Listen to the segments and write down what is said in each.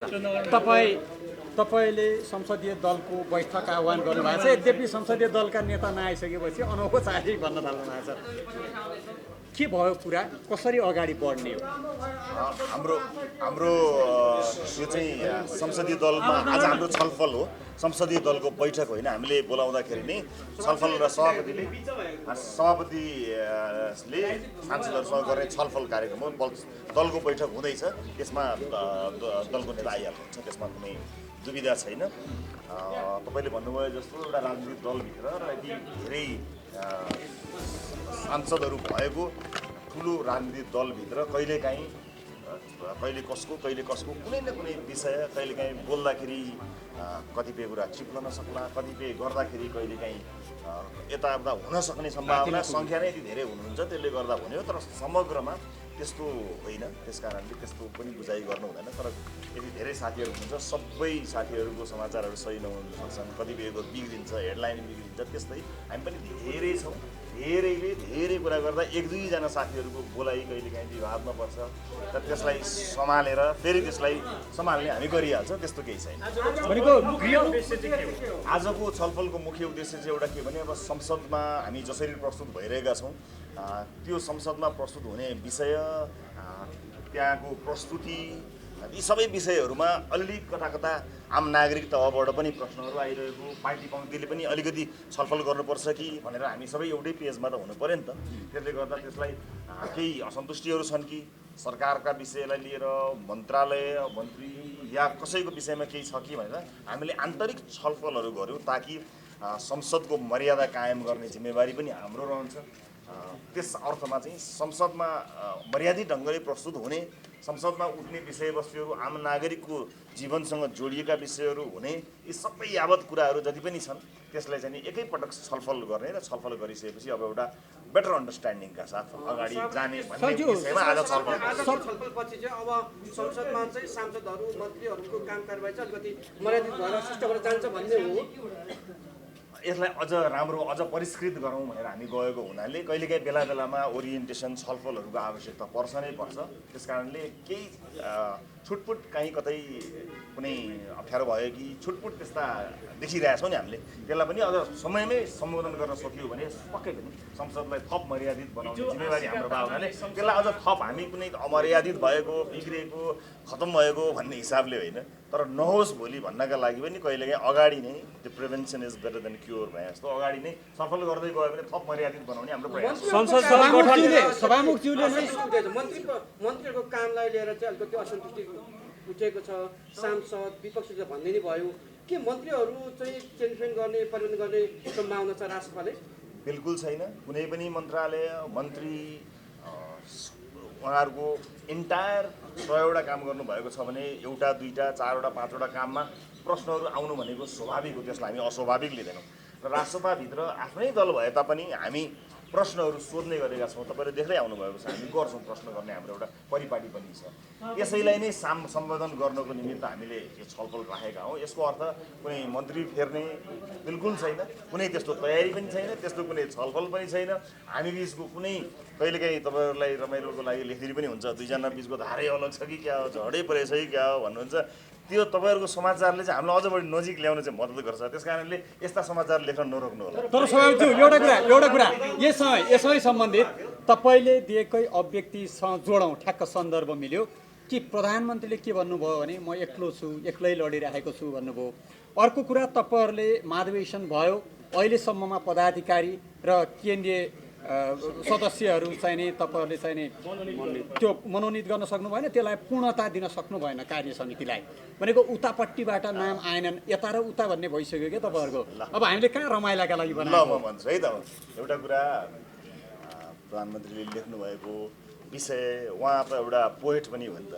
तपाईले संसदीय दलको बैठक आह्वान गर्नुभएको छ। यद्यपि संसदीय दलका नेता नआइसकेपछि अनौपचारिक भन्न थाल्नु भएको छ। के भयो कुरा, कसरी अगाडि बढ्ने हो? हाम्रो यो चाहिँ संसदीय दलमा आज हाम्रो छलफल हो। संसदीय दलको बैठक होइन, हामीले बोलाउँदाखेरि नै छलफल र सभापतिले सांसदहरूसँग गर्ने छलफल कार्यक्रम हो। दलको बैठक हुँदैछ, त्यसमा दलको नेता आइहाल्नुहुन्छ, त्यसमा कुनै दुविधा छैन। तपाईँले भन्नुभयो जस्तो एउटा राजनीतिक दलभित्र र यति धेरै सांसदहरू भएको ठुलो राजनीतिक दलभित्र कहिले कसको कुनै न कुनै विषय कहिलेकाहीँ बोल्दाखेरि कतिपय कुरा चिप्लन सक्ला, कतिपय गर्दाखेरि कहिलेकाहीँ यताउता हुन सक्ने सम्भावना सङ्ख्या नै यति धेरै हुनुहुन्छ, त्यसले गर्दा भन्यो। तर समग्रमा त्यस्तो होइन, त्यस कारणले त्यस्तो पनि बुझाइ गर्नु हुँदैन। तर यति धेरै साथीहरू हुनुहुन्छ, सबै साथीहरूको समाचारहरू सही नहुन सक्छन्, कतिपयको बिग्रिन्छ, हेडलाइन बिग्रिन्छ, त्यस्तै हामी पनि धेरै छौँ। धेरै कुरा गर्दा एक दुईजना साथीहरूको बोलाइ कहिलेकाहीँ विवादमा पर्छ, र त्यसलाई सम्हालेर फेरि त्यसलाई सम्हाल्ने हामी गरिहाल्छौँ, त्यस्तो केही छैन। आजको छलफलको मुख्य उद्देश्य चाहिँ एउटा के भने, अब संसदमा हामी जसरी प्रस्तुत भइरहेका छौँ त्यो संसदमा प्रस्तुत हुने विषय, त्यहाँको प्रस्तुति, यी सबै विषयहरूमा अलि कता आम नागरिक तहबाट पनि प्रश्नहरू आइरहेको, पार्टी पङ्क्तिले पनि अलिकति छलफल गर्नुपर्छ कि भनेर हामी सबै एउटै पेजमा त हुनु पऱ्यो नि त। त्यसले गर्दा त्यसलाई केही असन्तुष्टिहरू छन् कि सरकारका विषयलाई लिएर मन्त्रालय मन्त्री या कसैको विषयमा केही छ कि भनेर हामीले आन्तरिक छलफलहरू गऱ्यौँ, ताकि संसदको मर्यादा कायम गर्ने जिम्मेवारी पनि हाम्रो रहन्छ। त्यस अर्थमा चाहिँ संसदमा मर्यादित ढङ्गले प्रस्तुत हुने, संसदमा उठ्ने विषयवस्तुहरू, आम नागरिकको जीवनसँग जोडिएका विषयहरू हुने, यी सबै यावत कुराहरू जति पनि छन् त्यसलाई चाहिँ एकैपटक छलफल गर्ने र छलफल गरिसकेपछि अब एउटा बेटर अन्डरस्ट्यान्डिङका साथ अगाडि जाने भन्ने विषयमा आज छलफलपछि चाहिँ अब संसदमा चाहिँ सांसदहरू मन्त्रीहरूको काम कारबाही चाहिँ अलिकति मर्यादित भएर शिष्ट भएर जान्छ भन्ने हो। यसलाई अझ राम्रो, अझ परिष्कृत गरौँ भनेर हामी गएको हुनाले कहिलेकाहीँ बेलामा ओरिएन्टेसन छलफलहरूको आवश्यकता पर्छ नै पर्छ। त्यस कारणले केही छुटपुट कहीँ कतै कुनै अप्ठ्यारो भयो कि छुटपुट त्यस्ता देखिरहेछौँ नि हामीले, त्यसलाई पनि अझ समयमै सम्बोधन गर्न सकियो भने पक्कै पनि संसदलाई थप मर्यादित बनाउने जिम्मेवारी हाम्रो भयो हुनाले त्यसलाई अझ थप हामी कुनै अमर्यादित भएको, बिग्रेको, खतम भएको भन्ने हिसाबले होइन, तर नहोस् भोलि भन्नका लागि पनि कहिलेकाहीँ अगाडि नै the prevention is better than cure भए जस्तो अगाडि नै छलफल गर्दै गयो भने थप मर्यादित बनाउने हाम्रो प्रयास। मन्त्रीहरूको कामलाई लिएर चाहिँ अलिकति असन्तुष्टि उठेको छ, सांसद विपक्षीले भन्दै नै भयो। के मन्त्रीहरू चाहिँ चेन्जमेन्ट गर्ने, परिवर्तन गर्ने सम्भावना छ राष्ट्रपाले? बिल्कुल छैन। कुनै पनि मन्त्रालय मन्त्री उहाँहरूको इन्टायर 100वटा काम गर्नुभएको छ भने एउटा, दुईटा, चारवटा, पाँचवटा काममा प्रश्नहरू आउनु भनेको स्वाभाविक हो, त्यसलाई हामी अस्वाभाविक लिँदैनौँ। र राष्ट्रसभाभित्र आफ्नै दल भए तापनि हामी प्रश्नहरू सोध्ने गरेका छौँ। तपाईँले देख्दै आउनुभएको छ, हामी गर्छौँ, प्रश्न गर्ने हाम्रो एउटा परिपाटी पनि छ। यसैलाई नै सम्बोधन गर्नको निमित्त हामीले यो छलफल राखेका हौँ। यसको अर्थ कुनै मन्त्री फेर्ने बिल्कुल छैन, कुनै त्यस्तो तयारी पनि छैन, त्यस्तो कुनै छलफल पनि छैन। हामी बिचको कुनै कहिलेकाहीँ तपाईँहरूलाई रमाइलोको लागि लेखिदिनु पनि हुन्छ, दुईजना बिचको धारै अलग छ कि क्या हो, झगडै परेछ कि क्या हो भन्नुहुन्छ। त्यो तपाईँहरूको समाचारले चाहिँ हामीलाई अझ बढी नजिक ल्याउन चाहिँ मद्दत गर्छ। त्यस कारणले यस्ता समाचार लेख्न नरोक्नु होला। तर सभापति एउटा कुरा यसै सम्बन्धित तपाईँले दिएकै अभिव्यक्तिसँग जोडौँ, ठ्याक्क सन्दर्भ मिल्यो कि प्रधानमन्त्रीले के भन्नुभयो भने म एक्लो छु, एक्लै लडिरहेको छु भन्नुभयो। अर्को कुरा, तपाईँहरूले माधवेशन भयो, अहिलेसम्ममा पदाधिकारी र केन्द्रीय सदस्यहरू चाहिँ नि तपाईँहरूले चाहिँ नि त्यो मनोनित गर्न सक्नु भएन, त्यसलाई पूर्णता दिन सक्नु भएन कार्य समितिलाई। भनेको उतापट्टिबाट नाम आएनन्, यता र उता भन्ने भइसक्यो क्या तपाईँहरूको। अब हामीले कहाँ रमाइलाका लागि बनाएको? म भन्छु है त, एउटा कुरा प्रधानमन्त्रीले लेख्नुभएको विषय, उहाँ त एउटा पोएट पनि हो नि त,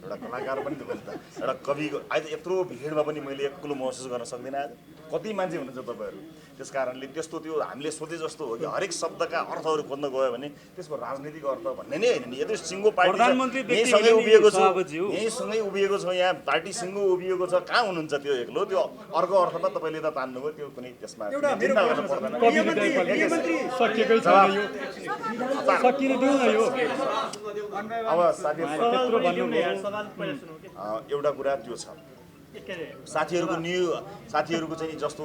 एउटा कलाकार पनि त हो नि त, एउटा कवि। आज यत्रो भिडमा पनि मैले एक्लो महसुस गर्न सक्दिनँ। आज कति मान्छे हुनुहुन्छ तपाईँहरू? त्यस कारणले त्यस्तो त्यो हामीले सोचे जस्तो हो कि हरेक शब्दका अर्थहरू खोज्न गयो भने त्यसको राजनीतिक अर्थ भन्ने नै होइन नि। यदि सिङ्गो पार्टी यहीँसँगै उभिएको छ, यहीँसँगै उभिएको छ, यहाँ पार्टी सिङ्गो उभिएको छ, कहाँ हुनुहुन्छ त्यो एक्लो? त्यो अर्को अर्थमा तपाईँले त तान्नुभयो, त्यो कुनै त्यसमा चिन्ता गर्नु पर्दैन। अब एउटा कुरा त्यो छ, साथीहरूको चाहिँ जस्तो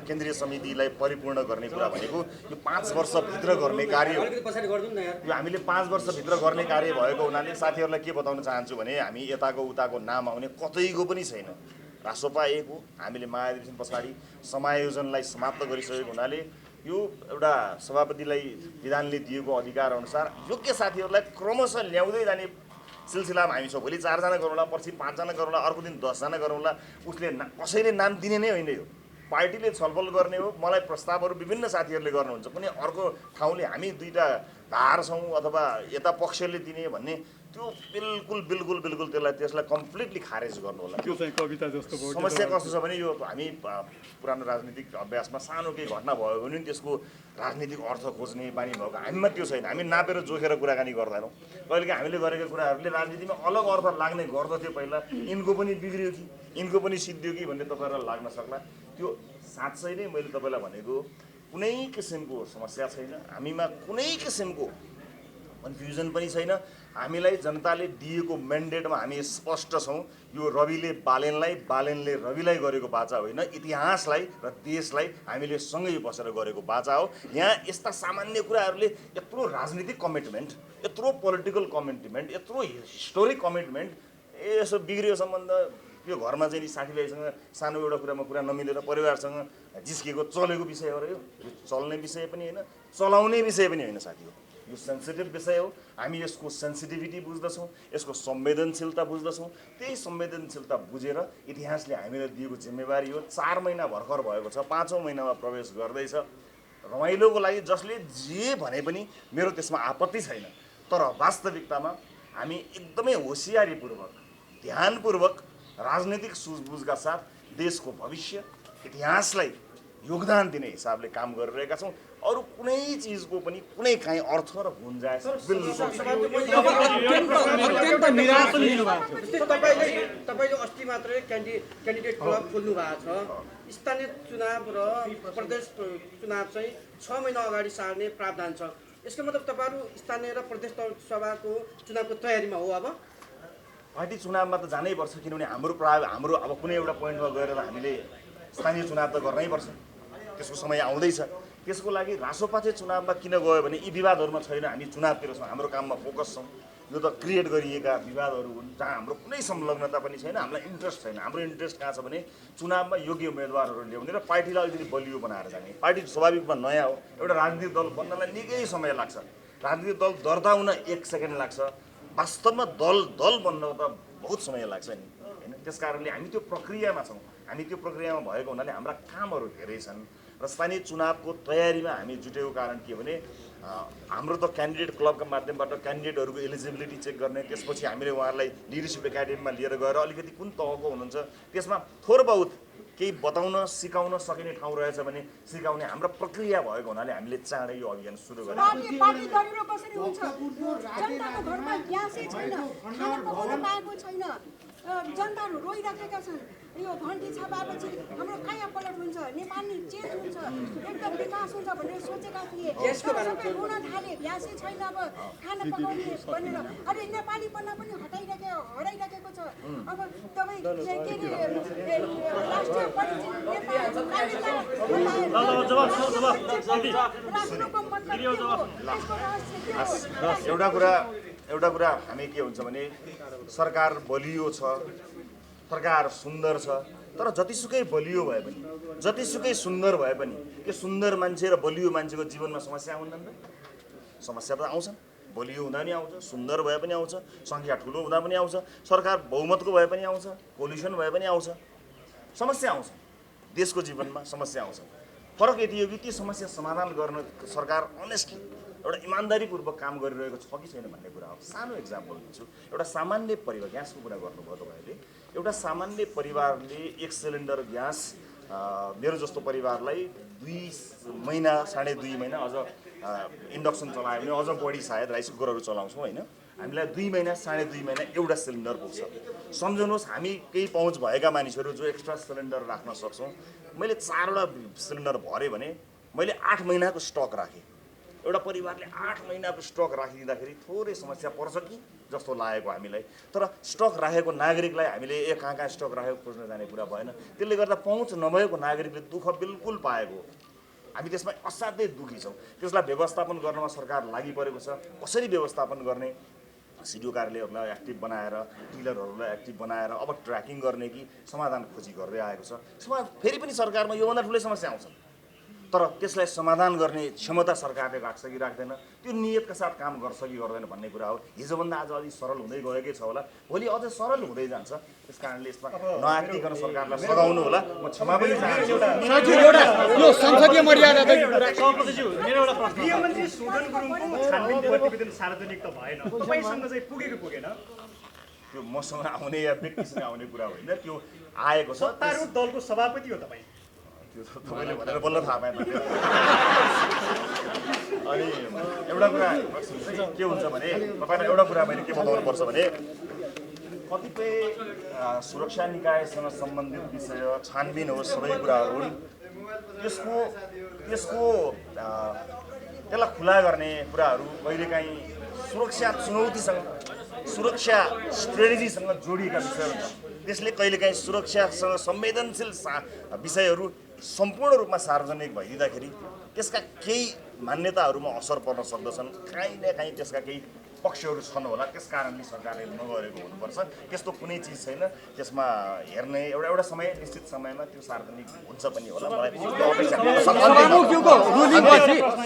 केन्द्रीय समितिलाई परिपूर्ण गर्ने कुरा भनेको यो 5 वर्षभित्र गर्ने कार्य हो। यो हामीले 5 वर्षभित्र गर्ने कार्य भएको हुनाले साथीहरूलाई के बताउन चाहन्छु भने हामी यताको उताको नाम आउने कतैको पनि छैन। रासोपा एक हो, हामीले महाधिवेशन पछाडि समायोजनलाई समाप्त गरिसकेको हुनाले यो एउटा सभापतिलाई विधानले दिएको अधिकार अनुसार योग्य साथीहरूलाई क्रमशः ल्याउँदै जाने सिलसिलामा हामी छौँ। भोलि 4 जना गरौँला, पर्सि 5 जना गरौँला, अर्को दिन 10 जना गरौँला। उसले कसैले नाम दिने नै होइन, यो पार्टीले छलफल गर्ने हो। मलाई प्रस्तावहरू विभिन्न साथीहरूले गर्नुहुन्छ, कुनै अर्को ठाउँले हामी 2टा धार छौँ अथवा यता पक्षले दिने भन्ने त्यो बिल्कुल त्यसलाई कम्प्लिटली खारेज गर्नु होला। त्यो चाहिँ कविता जस्तो भयो। समस्या कस्तो छ भने यो हामी पुरानो राजनीतिक अभ्यासमा सानो केही घटना भयो भने त्यसको राजनीतिक अर्थ खोज्ने बानी भएको हामीमा त्यो छैन। हामी नापेर जोखेर कुराकानी गर्दैनौँ। कहिलेकाहीँ हामीले गरेका कुराहरूले राजनीतिमा अलग अर्थ लाग्ने गर्दथ्यो पहिला, यिनको पनि बिग्रियो कि यिनको पनि सिद्धियो कि भन्ने तपाईँहरूलाई लाग्न सक्ला। त्यो साँच्चै नै मैले तपाईँलाई भनेको कुनै किसिमको समस्या छैन, हामीमा कुनै किसिमको कन्फ्युजन पनि छैन। हामीलाई जनताले दिएको म्यान्डेटमा हामी स्पष्ट छौँ। यो रविले बालेनलाई, बालेनले रविलाई गरेको बाचा होइन, इतिहासलाई र देशलाई हामीले सँगै बसेर गरेको बाचा हो। यहाँ यस्ता सामान्य कुराहरूले यत्रो राजनीतिक कमिटमेन्ट, यत्रो पोलिटिकल कमिटमेन्ट, यत्रो हिस्टोरिक कमिटमेन्ट, यसो बिग्रियो सम्बन्ध, यो घरमा चाहिँ नि साथीभाइसँग सानो एउटा कुरामा कुरा नमिलेर परिवारसँग जिस्किएको चलेको विषय हो र यो चल्ने विषय पनि होइन, चलाउने विषय पनि होइन साथी हो। यो सेन्सिटिभ विषय हो। हामी यसको सेन्सिटिभिटी बुझ्दछौँ, यसको संवेदनशीलता बुझ्दछौँ। त्यही संवेदनशीलता बुझेर इतिहासले हामीलाई दिएको जिम्मेवारी हो। 4 महिना भर्खर भएको छ, 5औँ महिनामा प्रवेश गर्दैछ। रमाइलोको लागि जसले जे भने पनि मेरो त्यसमा आपत्ति छैन। तर वास्तविकतामा हामी एकदमै होसियारीपूर्वक, ध्यानपूर्वक, राजनीतिक सुझबुझका साथ देशको भविष्य, इतिहासलाई योगदान दिने हिसाबले काम गरिरहेका छौँ। अरू कुनै चिजको पनि कुनै काहीँ अर्थ र गुन्जाइस तपाईँले अस्ति मात्रै क्यान्डिडेट क्लब खोल्नु भएको छ। स्थानीय चुनाव र प्रदेश चुनाव चाहिँ 6 महिना अगाडि सार्ने प्रावधान छ। यसको मतलब तपाईँहरू स्थानीय र प्रदेश सभाको चुनावको तयारीमा हो? अब पार्टी चुनावमा त जानै पर्छ, किनभने हाम्रो अब कुनै एउटा पोइन्टमा गएर हामीले स्थानीय चुनाव त गर्नै पर्छ। त्यसको समय आउँदैछ। त्यसको लागि रासोपा चाहिँ चुनावमा किन गयो भने यी विवादहरूमा छैन। हामी चुनावतिर छौँ, हाम्रो काममा फोकस छौँ। यो त क्रिएट गरिएका विवादहरू हुन् जहाँ हाम्रो कुनै संलग्नता पनि छैन, हामीलाई इन्ट्रेस्ट छैन। हाम्रो इन्ट्रेस्ट कहाँ छ भने चुनावमा योग्य उम्मेदवारहरू ल्याउने र पार्टीलाई अलिकति बलियो बनाएर जाने। पार्टी स्वाभाविक रूपमा नयाँ हो, एउटा राजनीतिक दल बन्नलाई निकै समय लाग्छ। राजनीतिक दल दर्ता हुन 1 सेकेन्ड लाग्छ, वास्तवमा दल बन्न त बहुत समय लाग्छ नि, होइन? त्यस कारणले हामी त्यो प्रक्रियामा छौँ। हामी त्यो प्रक्रियामा भएको हुनाले हाम्रा कामहरू धेरै छन् र स्थानीय चुनावको तयारीमा हामी जुटेको कारण के हो भने हाम्रो त क्यान्डिडेट क्लबका माध्यमबाट क्यान्डिडेटहरूको एलिजिबिलिटी चेक गर्ने, त्यसपछि हामीले उहाँहरूलाई लिडरसिप एकाडेमीमा लिएर गएर अलिकति कुन तहको हुनुहुन्छ त्यसमा थोर बहुत केही बताउन सिकाउन सकिने ठाउँ रहेछ भने सिकाउने हाम्रो प्रक्रिया भएको हुनाले हामीले चाँडै यो अभियान सुरु गरेका छौँ। पार्टी दरिलो कसरी हुन्छ? जनताको घरमा ग्यासै छैन, खाना पकाउन पाएको छैन, जनताहरू रोइराखेका छन्। यो घन्टी छापाएपछि हाम्रो काया पलट हुन्छ, नेपाली चेन्ज हुन्छ, एकदम विकास हुन्छ भनेर सोचेका थिए। सबै हुन थाले, ग्यासै छैन, अब खाना पकाउने भनेर। अहिले नेपालीपना पनि हराइराखेको छ। अब तपाईँ के अरे राष्ट्रिय परिचय एउटा कुरा हामी के हुन्छ भने सरकार बलियो छ, सरकार सुन्दर छ, तर जतिसुकै बलियो भए पनि, जतिसुकै सुन्दर भए पनि के सुन्दर मान्छे र बलियो मान्छेको जीवनमा समस्या हुँदैन र? समस्या त आउँछ। बलियो हुँदा पनि आउँछ, सुन्दर भए पनि आउँछ, सङ्ख्या ठुलो हुँदा पनि आउँछ, सरकार बहुमतको भए पनि आउँछ, पोल्युसन भए पनि आउँछ, समस्या आउँछ। देशको जीवनमा समस्या आउँछ। फरक यति हो कि ती समस्या समाधान गर्न सरकार अनेस्टली एउटा इमान्दारीपूर्वक काम गरिरहेको छ कि छैन भन्ने कुरा हो। सानो इक्जाम्पल दिन्छु। एउटा सामान्य परिवार, ग्यासको कुरा गर्नुभयो तपाईँले, एउटा सामान्य परिवारले 1 सिलिन्डर ग्यास मेरो जस्तो परिवारलाई 2 महिना 2.5 महिना अझ इन्डक्सन चलायो भने अझ बढी सायद राइस कुकरहरू चलाउँछौँ होइन। हामीलाई 2 महिना 2.5 महिना एउटा सिलिन्डर पुग्छ। सम्झनुहोस् हामी केही पहुँच भएका मानिसहरू जो एक्स्ट्रा सिलिन्डर राख्न सक्छौँ। मैले 4वटा सिलिन्डर भरेँ भने मैले 8 महिनाको स्टक राखेँ। एउटा परिवारले 8 महिनाको स्टक राखिदिँदाखेरि थोरै समस्या पर्छ कि जस्तो लागेको हामीलाई। तर स्टक राखेको नागरिकलाई हामीले कहाँ स्टक राखेको खोज्न जाने कुरा भएन। त्यसले गर्दा पहुँच नभएको नागरिकले दुःख बिल्कुल पाएको। हामी त्यसमा असाध्यै दुःखी छौँ। त्यसलाई व्यवस्थापन गर्नमा सरकार लागि परेको छ। कसरी व्यवस्थापन गर्ने, सिडिओ कार्यालयहरूलाई एक्टिभ बनाएर, डिलरहरूलाई एक्टिभ बनाएर अब ट्र्याकिङ गर्ने कि समाधान खोजी गर्दै आएको छ। फेरि पनि सरकारमा योभन्दा ठुलै समस्या आउँछ, तर त्यसलाई समाधान गर्ने क्षमता सरकारले राख्छ कि राख्दैन, त्यो नियतका साथ काम गर्छ कि गर्दैन भन्ने कुरा हो। हिजोभन्दा आज अलि सरल हुँदै गएकै छ होला, भोलि अझ सरल हुँदै जान्छ। त्यस कारणले यसमा नआत्तिकन सरकारलाई सघाउनु होला। म क्षमा पनि चाहन्छु। एउटा यो संसदीय मर्यादा मेरो एउटा प्रश्न, गृहमन्त्री सुदन गुरुङको छानबिन प्रतिवेदन सार्वजनिक त भएन, तपाईँसँग चाहिँ पुगेको पुगेन? त्यो मसँग आउने या व्यक्तिसँग आउने कुरा होइन, त्यो आएको छ। सत्तारूढ दलको सभापति हो तपाईँ। तपाईँले भनेर बल्ल थाहा पाएन। अनि एउटा कुरा के हुन्छ भने तपाईँलाई एउटा कुरा मैले के बताउनु पर्छ भने कतिपय सुरक्षा निकायसँग सम्बन्धित विषय छानबिन हो, सबै कुराहरू हुन्। त्यसलाई खुला गर्ने कुराहरू कहिलेकाहीँ सुरक्षा चुनौतीसँग, सुरक्षा स्ट्रेटेजीसँग जोडिएका विषयहरू छन्। त्यसले कहिलेकाहीँ सुरक्षासँग संवेदनशील विषयहरू सम्पूर्ण रूपमा सार्वजनिक भइदिँदाखेरि त्यसका केही मान्यताहरूमा असर पर्न सक्दछन्। काहीँ न काहीँ त्यसका केही पक्षहरू छन् होला, त्यस कारणले सरकारले नगरेको हुनुपर्छ। त्यस्तो कुनै चिज छैन। त्यसमा हेर्ने एउटा समय, निश्चित समयमा त्यो सार्वजनिक हुन्छ पनि होला। मलाई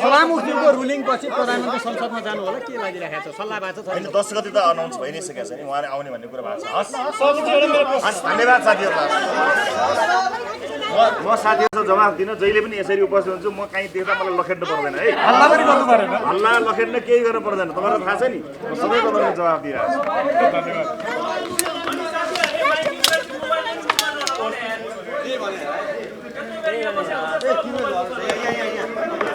सभामुखज्यूको रुलिङपछि प्रधानमन्त्री संसदमा जानु होला के लागिरहेको छ? सल्लाह भएको छ? 10 गते त अनाउन्स भइ नै सकेको छ नि, उहाँले आउने भन्ने कुरा भएको छ। हस्, धन्यवाद साथीहरूलाई। म साथीहरूको जवाफ दिन जहिले पनि यसरी उपस्थित हुन्छु। म कहीँ देख्दा मलाई लखेट्नु पर्दैन है, हल्ला पनि गर्नु पर्दैन, हल्ला लखेट्न केही गर्नु पर्दैन। तपाईँलाई थाहा छ नि, म सबै तपाईँलाई जवाफ दिइरहेको छु। धन्यवाद।